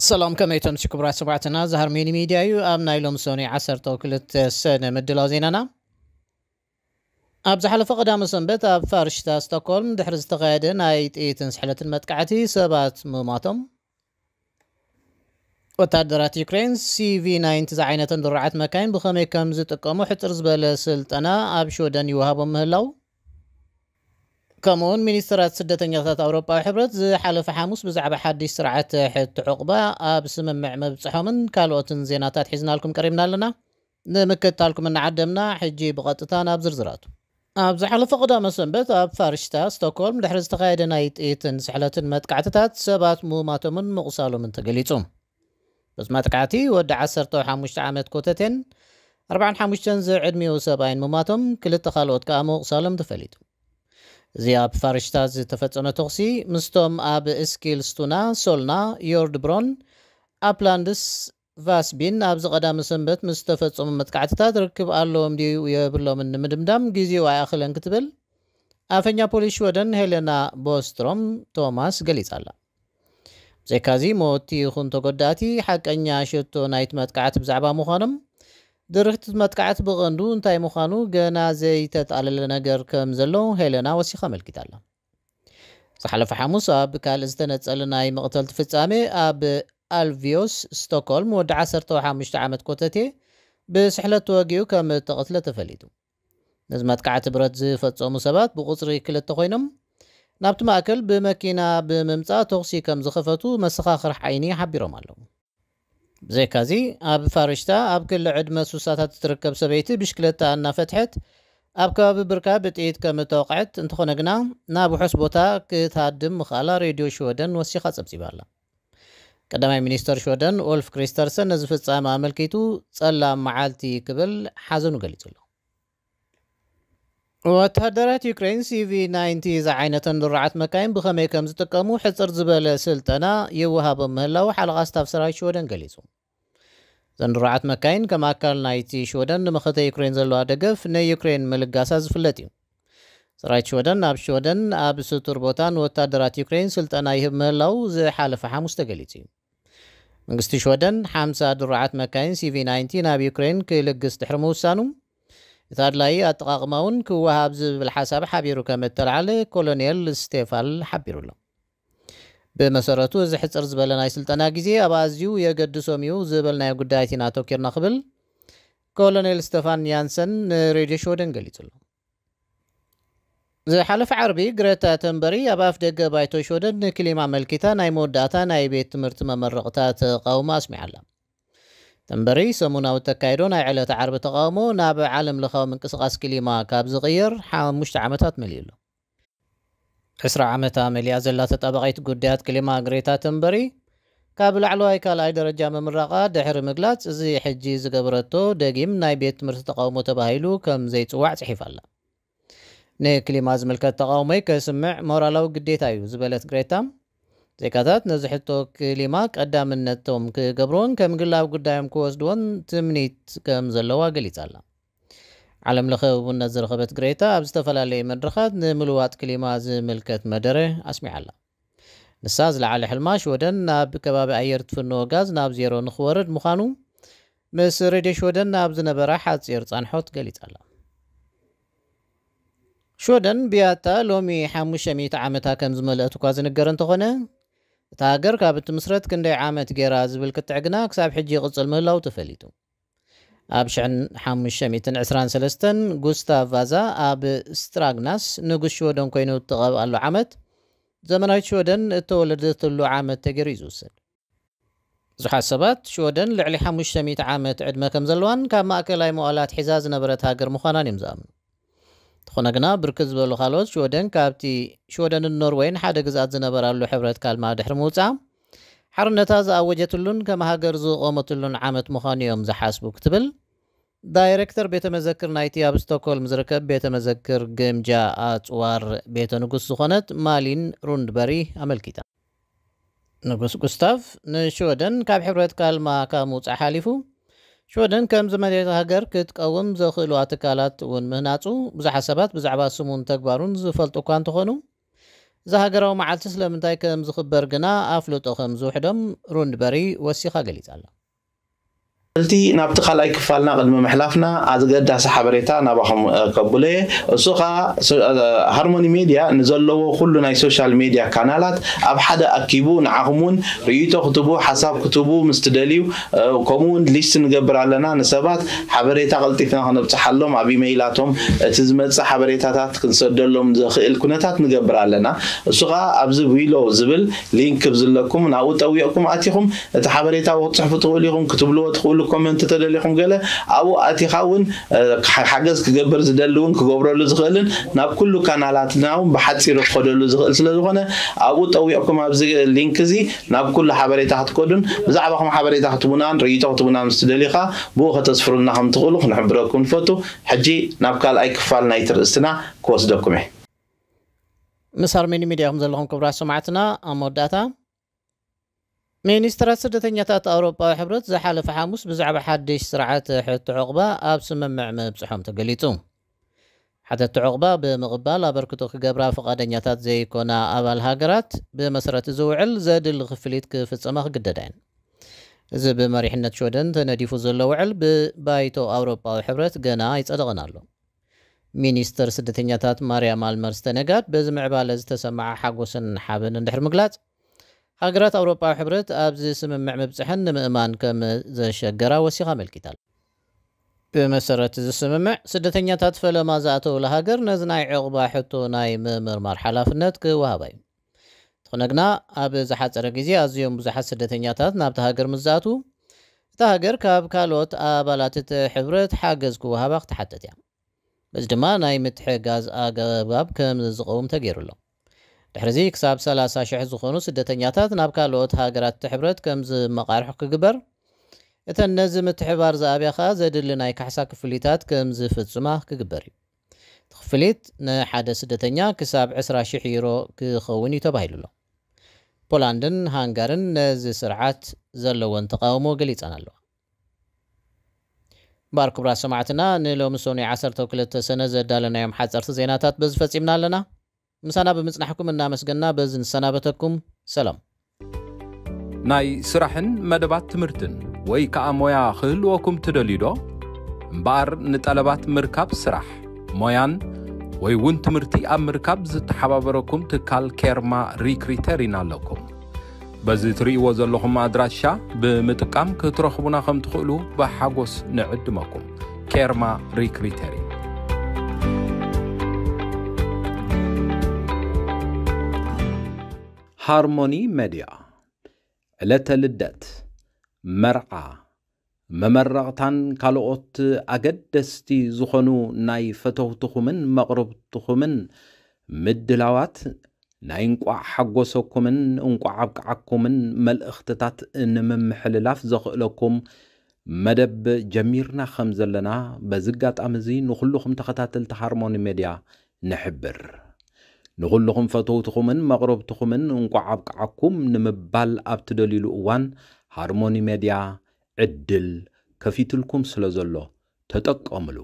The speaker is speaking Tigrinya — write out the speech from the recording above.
ሰላም፣ ከመይ ተምሲ ክቡራት ሰማዕትና? እዚ ሃርሜኒ ሚድያ እዩ። ኣብ ናይ ሎም ሰኑይ ዓሰርተ ክልተ ሰነ ምድላው ዜናና። ኣብ ዝሓለፈ ቀዳመ ሰንበት ኣብ ፋርሽታ ስቶክሆልም ድሕሪ ዝተኻየደ ናይ ጥይትን ስሕለትን መጥቃዕቲ ሰባት ምማቶም። ወታደራት ዩክሬን ሲቪ ናይንቲ ዝዓይነተን ድሩዓት መካይን ብኸመይ ከም ዝጥቀሙ ሕጽር ዝበለ ስልጠና ኣብ ሽወደን ይወሃቦም ምህላው። ከምኡውን ሚኒስትራት ስደተኛታት ኣውሮጳዊ ሕብረት ዝሓለፈ ሓሙስ ብዛዕባ ሓድሽ ስርዓት ሕቶ ዕቑባ ኣብ ስምምዕ ምብጽሖምን ካልኦትን ዜናታት ሒዝናልኩም ቀሪብና ኣለና። ንምክትታልኩም እናዓደምና፣ ሕጂ ብቐጥታ ናብ ዝርዝራቱ። ኣብ ዝሓለፈ ቀዳመ ሰንበት ኣብ ፋርሽታ ስቶክሆልም ድሕሪ ዝተኻየደ ናይ ጥይትን ስሕለትን መጥቃዕትታት ሰባት ምማቶምን ምቑሳሎምን ተገሊጹ። በዚ መጥቃዕቲ ወዲ ዓሰርተ ሓሙሽተ ዓመት ኮተቴን ኣርባዓን ሓሙሽተን ዝዕድሚኡ ሰብኣይን ምማቶም፣ ክልተ ካልኦት ከኣ ምቑሳሎም ተፈሊጡ። እዚ ኣብ ፋርሽታ ዝተፈጸመ ተኹሲ ምስቶም ኣብ ስኪልስቱና፣ ሶልና፣ ዮርድብሮን፣ ኣፕላንድስ ቫስቢን ኣብዚ ቀዳመ ሰንበት ምስ ዝተፈጸሙ መጥቃዕትታት ርክብ ኣለዎም ድዩ የብሎምን ንምድምዳም ግዜኡ ኣይኣኽለን ክትብል ኣፈኛ ፖሊስ ሽወደን ሄለና ቦስትሮም ቶማስ ገሊጻ ኣላ። ብዘይካዚ ሞትቲ ይኹን ተጎዳእቲ ሓቀኛ ሸቶ ናይቲ መጥቃዕቲ ብዛዕባ ምዃኖም፣ ድርህቲ መጥቃዕቲ ብቐንዱ እንታይ ምዃኑ ገና ዘይተጣለለ ነገር ከም ዘሎ ሄለና ወሲኻ ኣመልኪታ ኣላ። ዝሓለፈ ሓሙስ ኣብ ካልእ ዝተነጸለ ናይ መቕተልቲ ፍጻሜ ኣብ ኣልቪዮስ ስቶክሆልም ወዲ ዓሰርተ ሓሙሽተ ዓመት ኮተቴ ብስሕለት ተወጊኡ ከም እተቐትለ ተፈሊጡ። ነዚ መጥቃዕቲ ብረት ዝፈጸሙ ሰባት ብቑጽሪ ክልተ ኮይኖም ናብቲ ማእከል ብመኪና ብምምጻእ ተኹሲ ከም ዝኸፈቱ መሰኻኽር ዓይኒ ሓቢሮም ኣለዉ። ብዘይካዚ ኣብ ፋርሽታ ኣብ ክሊ ዕድመ ሱሳታት እትርከብ ሰበይቲ ብሽክለታ እናፈትሐት ኣብ ከባቢ ብርካ ብጥይት ከም እተወቕዐት፣ እንተኾነ ግና ናብ ውሑስ ቦታ ክትሃድም ምኽኣላ ሬድዮ ሽወደን ወሲኻ ጸብጺባ ኣላ። ቀዳማይ ሚኒስተር ሽወደን ኡልፍ ክሪስተርሰን ነዚ ፍጻመ ኣመልኪቱ ጸላም መዓልቲ ክብል ሓዘኑ ገሊጹ ኣሎ። ወታደራት ዩክሬን ሲቪ ናይንቲ ዝዓይነተን ድሩዓት መካይን ብኸመይ ከም ዝጥቀሙ ሕጽር ዝበለ ስልጠና ይወሃቦም ምህላው ሓለቓ ስታፍ ሰራዊት ሽወደን ገሊጹ። እዘን ድሩዓት መካይን ከም ኣካል ናይቲ ሽወደን ንመኸተ ዩክሬን ዘለዋ ደገፍ ንዩክሬን ምልጋሳ ዝፍለጥ እዩ። ሰራዊት ሽወደን ኣብ ሽወደን ኣብ ስቱር ቦታ ንወታደራት ዩክሬን ስልጠና ይህብ ምህላው ዝሓለፈ ሓሙስ ተገሊጹ እዩ። መንግስቲ ሽወደን ሓምሳ ድሩዓት መካይን ሲቪ ናይንቲ ናብ ዩክሬን ክልግስ ድሕሪ ምውሳኑ፣ እቲ ኣድላዪ ኣጠቓቕማ እውን ክወሃብ ዝብል ሓሳብ ሓቢሩ ከም እተልዓለ ኮሎኔል ስቴፋል ሓቢሩ ኣሎ። ብመሰረቱ፣ እዚ ሕጽር ዝበለ ናይ ስልጠና ግዜ ኣብ ኣዝዩ የገድሶም እዩ ዝበልናዮ ጉዳያት ኢና ኣተኪርና ክብል ኮሎኔል ስቴፋን ያንሰን ንሬድዮ ሽወደን ገሊጹ ኣሎ። ዝሓለፈ ዓርቢ ግረታ ተንበሪ ኣብ ኣፍ ደገ ባይቶ ሽወደን ንክሊማ ኣመልኪታ ናይ መወዳእታ ናይ ቤት ትምህርቲ መመረቕታ ተቓውሞ ኣስሚዓ ኣላ። ተንበሪ ሰሙናዊ እተካይዶ ናይ ዕለተ ዓርቢ ተቓውሞ ናብ ዓለም ለኻዊ ምንቅስቓስ ክሊማ ካብ ዝቕየር ሓሙሽተ ዓመታት መሊኡ ኣሎ። ዕስራ ዓመታ መሊኣ ዘላ ተጣባቒት ጉዳያት ክሊማ ግሬታ ተንበሪ ካብ ላዕለዋይ ካልኣይ ደረጃ ምምራቓ ድሕሪ ምግላጽ፣ እዚ ሕጂ ዝገበረቶ ደጊም ናይ ቤት ትምህርቲ ተቓውሞ ተባሂሉ ከም ዘይጽዋዕ ጽሒፋ ኣላ። ንክሊማ ዝምልከት ተቓውሞይ ከስምዕ ሞራላዊ ግዴታ እዩ ዝበለት ግሬታ፣ ዜጋታት ነዚ ሕቶ ክሊማ ቀዳምነቶም ክገብርዎን ከም ግላዊ ጉዳዮም ክወስድዎን ትምኒት ከም ዘለዋ ገሊጻ ኣላ። ዓለም ለኸ ህቡብነት ዝረኸበት ግሬታ ኣብ ዝተፈላለየ መድረኻት ንምልዋጥ ክሊማ ዝምልከት መደረ ኣስሚዓ ኣላ። ንሳ ዝለዓለ ሕልማ ሽወደን ናብ ከባቢ ኣየር ትፍንዎ ጋዝ ናብ ዜሮ ንኽወርድ ምዃኑ ምስ ሬድዮ ሽወደን ኣብ ዝነበራ ሓጺር ጻንሖት ገሊጻ ኣላ። ሽወደን ብያታ ሎሚ ሓሙሽተ ሚእቲ ዓመታ ከም ዝመልአት እኳ ዝንገር እንተኾነ፣ እታ ሃገር ካብ እትምስረት ክንደይ ዓመት ገይራ ዝብል ክትዕ ግና ክሳብ ሕጂ ይቕጽል ምህላው ተፈሊጡ። ኣብ ሽሕን ሓሙሽተ ሚእትን ዕስራን ሰለስተን ጉስታቭ ቫዛ ኣብ ስትራግናስ ንጉስ ሽወደን ኮይኑ እተቐብኣሉ ዓመት፣ ዘመናዊት ሽወደን እተወለደትሉ ዓመት ተገይሩ እዩ ዝውሰድ። ብዙሓት ሰባት ሽወደን ልዕሊ ሓሙሽተ ሚእቲ ዓመት ዕድመ ከም ዘለዋን ካብ ማእከላይ መዋእላ ኣትሒዛ ዝነበረት ሃገር ምዃናን እዮም ዝኣምኑ። እንተኾነ ግና፣ ብርክት ዝበሉ ካልኦት ሽወደን ካብቲ ሽወደንን ኖርወይን ሓደ ግዝኣት ዝነበራሉ ሕብረት ካልማ ድሕሪ ምውጻኣ፣ ሓርነታ ዝኣወጀትሉን ከም ሃገር ዝቖመትሉን ዓመት ምዃኑ እዮም ዝሓስቡ ክትብል ዳይሬክተር ቤተ መዘክር ናይቲ ኣብ ስቶክሆልም ዝርከብ ቤተ መዘክር ግምጃ ኣጽዋር ቤተ ንጉስ ዝኾነት ማሊን ሩንድበሪ ኣመልኪታ። ንጉስ ጉስታቭ ንሽወደን ካብ ሕብረት ካልማ ካብ ምውጻእ ሓሊፉ፣ ሽወደን ከም ዘመናዊት ሃገር ክትቀውም ዘኽእልዋ ትካላት እውን ምህናጹ ብዙሓት ሰባት ብዛዕባ ስሙን ተግባሩን ዝፈልጡ እኳ እንተኾኑ፣ እዚ ሃገራዊ መዓልቲ ስለምንታይ ከም ዝኽበር ግና ኣፍልጦ ከም ዝውሕዶም ሩንድበሪ ወሲኻ ገሊጻ ኣላ። እቲ ናብቲ ካልኣይ ክፋልና ቅድሚ ምሕላፍና ኣገዳሲ ሓበሬታ ናባኹም ከብሎ እየ። እሱ ከዓ ሃርሞኒ ሜድያ ንዘለዎ ኩሉ ናይ ሶሻል ሜድያ ካናላት ኣብ ሓደ ኣኪቡ ንዓኹም እውን ርእይቶ ክትቡ፣ ሓሳብ ክትቡ ምስ ትደልዩ፣ ከምኡ እውን ሊስት ንገብር ኣለና። ንሰባት ሓበሬታ ቀልጢፍና ክነብፅሓሎም ኣብ ኢመይላቶም እቲ ዝመፅእ ሓበሬታታት ክንሰደሎም ዘኽእል ኩነታት ንገብር ኣለና። እሱ ከዓ ኣብዚ ዊሎ ዝብል ሊንክ ብዝለኩም ናብኡ ጠዊቕኩም ኣቲኹም እቲ ሓበሬታ ክትፅሕፉ ትኽእሉ ኢኹም። ክትብልዎ ትኽእሉ ኮመንት ተደሊኹም ገለ ኣብኡ ኣቲኻ እውን ሓገዝ ክገብር ዝደሊ እውን ክገብረሉ ዝኽእልን ናብ ኩሉ ካናላትና እውን ብሓፂሩ ክኸደሉ ዝኽእል ስለ ዝኾነ ኣብኡ ጠዊቕኩም ኣብዚ ሊንክ እዚ ናብ ኩሉ ሓበሬታ ክትከዱን ብዛዕባኹም ሓበሬታ ክትቡናን ርእይቶ ክትቡና ምስ ትደልዩ ከዓ ብኡ ከተስፍሩልና ከም ትኽእሉ ክንሕብረኩም ንፈቱ። ሕጂ ናብ ካልኣይ ክፋል ናይቲ ርእስትና ክወስደኩም እየ። ምስ ኣርሜኒ ሚድያ ኢኹም ዘለኹም ክቡራት ሰማዕትና። ኣብ መወዳእታ፣ ሚኒስትራት ስደተኛታት ኣውሮጳዊ ሕብረት ዝሓለፈ ሓሙስ ብዛዕባ ሓድሽ ስርዓት ሕቶ ዕቑባ ኣብ ስምምዕ ምብጽሖም ተገሊጹ። ሓተቲ ዕቑባ ብምቕባል ኣበርክቶ ክገብራ ፍቓደኛታት ዘይኮና ኣባል ሃገራት ብመሰረት እዚ ውዕል ዘድሊ ክፍሊት ክፍጽማ ክግደዳ እየን። እዚ ብመሪሕነት ሽወደን ተነዲፉ ዘሎ ውዕል ብባይቶ ኣውሮጳዊ ሕብረት ገና ኣይጸደቐን ኣሎ። ሚኒስትር ስደተኛታት ማርያ ማልመር ስተነጋድ በዚ ምዕባለ ዝተሰምዓ ሓጎስን ሓበን እንድሕር ምግላጽ፣ ሃገራት ኣውሮጳዊ ሕብረት ኣብዚ ስምምዕ ምብጽሐን ንምእማን ከም ዘሸገራ ወሲኻ ኣመልኪታ። ብመሰረት እዚ ስምምዕ፣ ስደተኛታት ፈለማ ዝኣተውላ ሃገር ነዚ ናይ ዕቑባ ሕቶ ናይ ምምርማር ሓላፍነት ክወሃባ እዩ። እንተኾነ ግና፣ ኣብ ዝሓጸረ ግዜ ኣዝዮም ብዙሓት ስደተኛታት ናብቲ ሃገር ምስ ዝኣትዉ፣ እታ ሃገር ካብ ካልኦት ኣባላት እቲ ሕብረት ሓገዝ ክወሃባ ክትሓተት እያ። በዚ ድማ ናይ ምትሕጋዝ ኣገባብ ከም ዝቐውም ተገይሩ ኣሎ። ድሕሪዚ ክሳብ ሰላሳ ሽሕ ዝኾኑ ስደተኛታት ናብ ካልኦት ሃገራት እቲ ሕብረት ከም ዝመቓርሑ ክግበር፣ እተን ነዚ ምትሕባር ዝኣብያ ከኣ ዘድሊ ናይ ካሕሳ ክፍሊታት ከም ዝፍጽማ ክግበር እዩ። እቲ ክፍሊት ንሓደ ስደተኛ ክሳብ ዕስራ ሽሕ ዩሮ ክኸውን እዩ ተባሂሉ ኣሎ። ፖላንድን ሃንጋርን ነዚ ስርዓት ዘለወን ተቃውሞ ገሊጸን ኣለዋ። እምበኣር ክቡራት ሰማዕትና፣ ንሎሚ ሰኑይ ዓሰርተ ክልተ ሰነ ዘዳለናዮም ሓጸርቲ ዜናታት በዚ ፈጺምና ኣለና። ምሳና ብምጽናሕኩም እናመስገና በዚ ንሰናበተኩም። ሰላም። ናይ ስራሕን መደባት ትምህርትን ወይ ከኣ ሞያ ክህልወኩም ትደልዩ ዶ? እምበኣር ንጠለባት ምርካብ ስራሕ፣ ሞያን ወይ እውን ትምህርቲ ኣብ ምርካብ ዝተሓባበረኩም ትካል ኬርማ ሪክሪተር ኢና ኣለኩም። በዚ ትርእይዎ ዘለኹም ኣድራሻ ብምጥቃም ክትረኽቡና ከም ትኽእሉ ብሓጎስ ንዕድመኩም። ኬርማ ሪክሪተር እዩ። ሃርሞኒ ሜድያ፣ ዕለተ ልደት፣ መርዓ፣ መመረቕታን ካልኦት ኣገደስቲ ዝኾኑ ናይ ፈተውትኹምን መቕርብትኹምን ምድላዋት ናይ እንቋዕ ሓጎሰኩምን እንቋዕ ኣብቅዓኩምን መልእኽትታት ንምምሕልላፍ ዘኽእለኩም መደብ ጀሚርና ከም ዘለና በዚ ኣጋጣሚ እዚ ንኹልኹም ተኸታተልቲ ሃርሞኒ ሜድያ ንሕብር። ንኹልኹም ፈተውትኹምን መቕረብትኹምን እንቋዕ ኣብቅዓኩም ንምባል ኣብ ትደልዩሉ እዋን ሃርሞኒ ሜድያ ዕድል ከፊትልኩም ስለ ዘሎ ተጠቀምሉ።